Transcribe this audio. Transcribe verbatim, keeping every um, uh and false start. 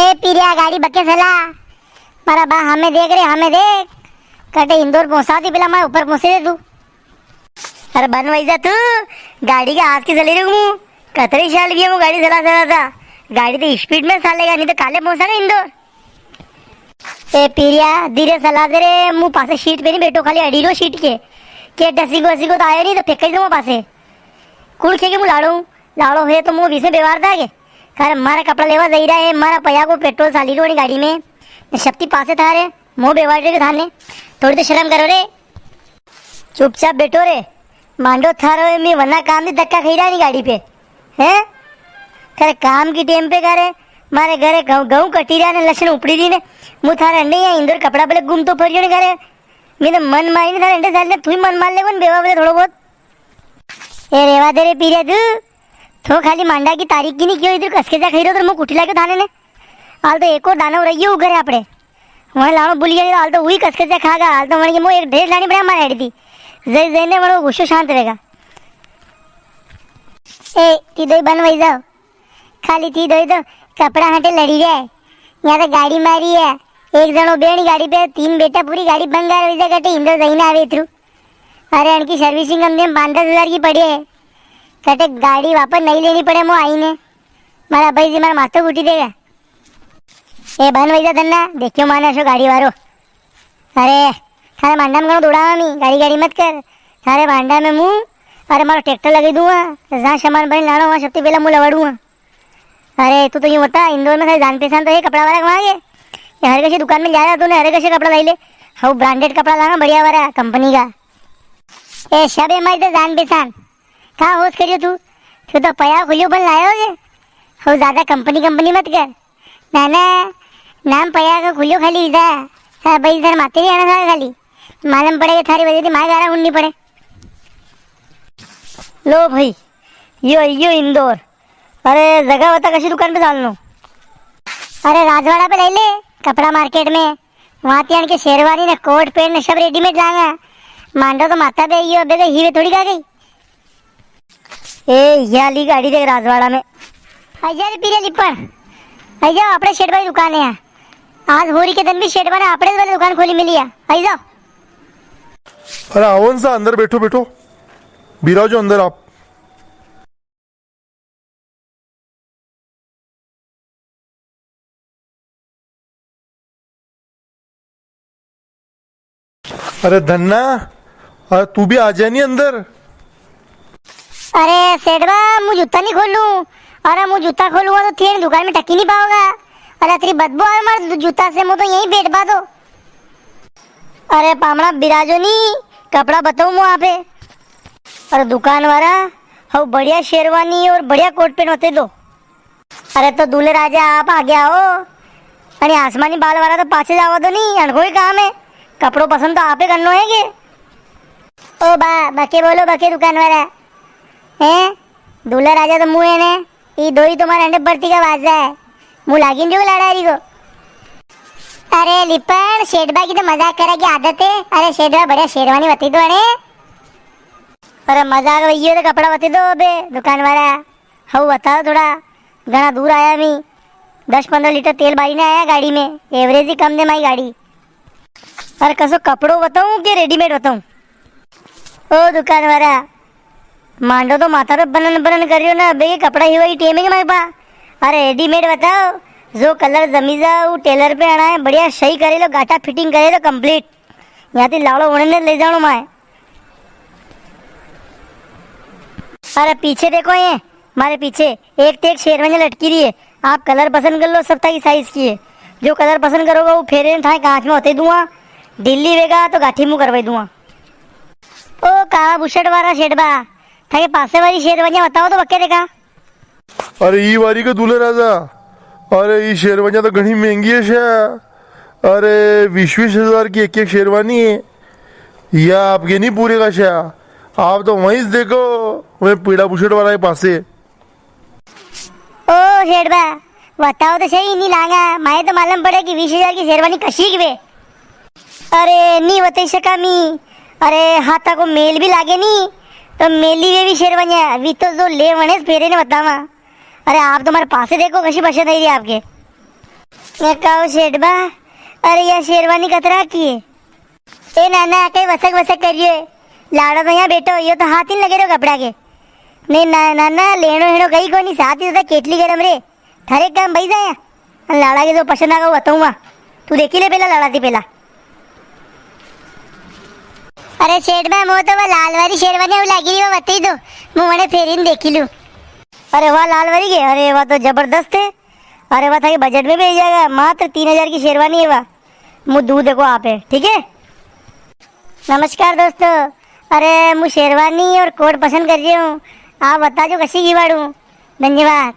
ए पीरिया, गाड़ी बके सला। मारा बा हमें देख रे, हमें देख। कटे इंदौर पहुंचा दी, पेला मारे ऊपर पहुंचे दे तू। अरे बन वई जा तू, गाड़ी के आज की सली री हूँ। कतरी साल भी हूँ गाड़ी सला सला था। गाड़ी तो स्पीड में सालेगा, नी तो काले पहुंचा इंदौर। ए पीरिया, धीरे सला दे रे, मु पासे सीट पे नी बैठो, खाली अड़ी रो सीट के। के डसी को, असी को तो आयो नी तो फेंक ही दूंगा पासे। कुण खे के मु लाड़ो हूँ? लाड़ो है तो मु बीच में व्यवहार था के? अरे मारा कपड़ा लेवा जई रहा है, मारा पया को पेट्रोल साली रो नी गाड़ी में। शक्ति पासे था रे, मो व्यवहार रे थाने। थोड़ी तो शर्म करो रे। चुपचाप बैठो रे। मांडो थारो है, मैं वना काम दी धक्का खाई रहा नी गाड़ी पे। हैं? करे काम की टेम पे करे, मारे घरे गहूं, गहूं कटी रहा ने, लसण उपड़ी रही ने। मु थारे अंडे यहाँ इंदौर कपड़ा बले घूमतो फरियो ने करे। मैं तो मन मारी ने थारे अंडे साल ने, तू ही मन मार ले कौन बेवा बले थोड़ो बहुत। ए रेवा दे रे पीरिया तू, तो खाली मांडा की तारीख की नी क्यों इधर कसके जा खाई रहो तो मु कुटी लाग्यो थाने ने। हाल तो एक और दाना रही है घरे आपड़े। वण लाणो भूल गया, हाल तो वही कसके से खागा। हाल तो वण के मो एक ड्रेस लानी पड़े मारे हेड दी। जय जय ने वणो गुस्सो शांत रहेगा। ए, ती दोई बन वई जाओ। खाली ती दोई तो कपड़ा हटे लड़ी रे। यहाँ तो गाड़ी मारी है। एक जणो बेणी गाड़ी पे, तीन बेटा, पूरी गाड़ी बंगार वई जा। कटे इंदौर जई ने आवे इतरू। अरे, अणकी सर्विसिंग कम से कम पाँच दस हजार की पड़ी है। कटे गाड़ी वापस नई लेनी पड़े मो आई ने। मारा भाई जी मारा माथो कूटी देगा। ए बन वई जा धन्ना, देखियो माने अशो गाड़ी वारो। अरे, थारे मांडा में घणो दौड़ावा मी, गाड़ी गाड़ी मत कर। थारे मांडा में मु, अरे मारो ट्रैक्टर लगे दूंगा, जहाँ सामान बने लाणो वहाँ सबसे पहला मु लवाड़ूंगा। अरे, तू तो यूं बता, इंदौर में थारी जान पहचान तो है कपड़ा वाला के वहाँ के? ये हर कसी दुकान में जा रहा तूने, हर कसी कपड़ा लाई ले। हाउ ब्रांडेड कपड़ा लाना बढ़िया वाला कंपनी का। ए, सब है मारी तो जान पहचान। कहाँ होश करियो तू? तू तो पया खुलियो बन लायो के। हो ज्यादा कंपनी कंपनी मत कर। ना ना, नाम पया का खुलियो खाली इधर। हाँ भाई, इधर माते नहीं आना था खाली। मालूम पड़े कि थारी वजह से मार गारा हुननी पड़े। लो भाई, यो, यो इंदौर। अरे, जगह बता, कसी दुकान पे चालनो? अरे, राजवाड़ा पे ले ले, कपड़ा मार्केट में। वहां ती अणके शेरवानी ने कोट पैंट ने सब रेडीमेड लांगा। मांडो तो माता पे यो, अबे तो हीवे थोड़ी का गई। ए, या ली गाड़ी देख राजवाड़ा में। आई जा रे पीरे लिपण। आई जाओ, आपणे शेठ बा की दुकान है। आज होरी के दिन भी शेठ बा ने आपणे वाली दुकान खोली मिली है। आई जाओ। अरे, आवो न सा, अंदर बैठो, बैठो। बिराजो अंदर आप। अरे धन्ना, अरे तू भी आ जा नी अंदर। अरे सेठ बा, मु जूता नी खोलूं। अरे मु जूता खोलूंगा तो थी अणी दुकान में टकी नी पाओगा। अरे अतरी बदबू आवे मारे जूता से, मु तो यहीं बैठवा दो। अरे पामणा बिराजो नी, कपड़ा बताऊं मु आपे। अरे दुकान वाला, हऊ बढ़िया शेरवानी और बढ़िया कोट पैंट वतई दो। अरे तो दूल्हे राजा आप आगे आओ, अरे आसमानी बाल वाला तो पाछे जावा दो नी, अणको ही काम है, कपड़ो पसंद तो आपे करनो है के? ओ बा, बके बोलो बके दुकान वाला, हैं? दूल्हा राजा तो मु है ने, ई दोई तो मारे अंडे भरती का वाजा है। मु लागी नी जो लाड़ारी को। अरे लिपण, सेठ बा की तो मजाक करे की आदत है। अरे सेठ बा, बढ़िया शेरवानी वतई दो अणे। अरे मजाक वई है तो कपड़ा वतई दो अबे, दुकान वाला। हऊ बताओ थोड़ा, घणा दूर आया मी। दस पन्द्रह लीटर तेल बारी ने आया गाड़ी में, एवरेज ही कम दे मारी गाड़ी। अरे कसो कपड़ो बताऊं के रेडीमेड बताऊं? ओ दुकान वाला, मांडो तो माथा पे बनन बनन कर रियो ना, अबे के कपड़ा हिवा की टेम है के मारे पा? अरे रेडीमेड बताओ, जो कलर जमी जा, वो टेलर पे आणा है, बढ़िया सही करे लो, गाटा फिटिंग करे लो complete। यहाँ थी लाड़ो वणे ने ले जाणो माए। अरे पीछे देखो, ये मारे पीछे एक ते एक शेरवानी लटकी री है। आप कलर पसंद कर लो, सब थाकी साइज की है। जो कलर पसंद करोगा वो फेरे ने थाए कांच में वतई दूंगा। ढीली वेगा तो गाठी मु करवाई दूंगा। ओ काला बुशर्ट वाला सेठ बा, थाके पासे वाली शेरवानियां बताओ तो बक्के देखा। अरे ई वारी के दूल्हे राजा, अरे ई शेरवानियां तो घणी महंगी है शा। अरे बीस बीस हजार की एक एक शेरवानी है। या आपके नी पूरेगा शा। आप तो वहीं से देखो, वहीं पीड़ा बुशर्ट वाला के पासे। ओ सेठ बा, बताओ तो सही, नी लांगा। माए तो मालूम पड़े कि बीस हजार की शेरवानी कशी की वे। अरे, नी वतई सका मी। अरे, हाथा को मेल भी लागे नी, तो मेली वे भी शेरवानियां, वी तो जो ले वणे फेरे ने बतावा। अरे, आप तो मारे पासे देखो, कशी पसंद आई री आपके। मैं कहूँ सेठ बा, अरे या शेरवानी कतरा की है? ए नाना, कई वसक वसक करियो है। लाड़ो तो यहाँ बैठो, यो तो हाथ ही नी लगे रो कपड़ा के। नहीं ना, नाना, लेणो हेणो कई कोनी, साथ ही ज्यादा केटली गरम रे। थारे काम भाई जाया। अन लाड़ा के जो पसंद आगा वो बताऊंगा। तू देखी ले पेला लाड़ा थी पेला। अरे सेठ बा, मो तो वो लाल वाली शेरवानी वो लागी री, वो बताई दो। मु वने फेरीन देखी लूं। अरे वाह लाल वाली के, अरे वाह तो जबरदस्त है। अरे वाह थाके बजट में भी आ जाएगा, मात्र तीन हजार की शेरवानी है वाह। मु दू देखो आप है, ठीक है। नमस्कार दोस्तों, अरे मु शेरवानी और कोट पसंद कर रही हूँ, आप बता जो कसी की वाड़ू। धन्यवाद।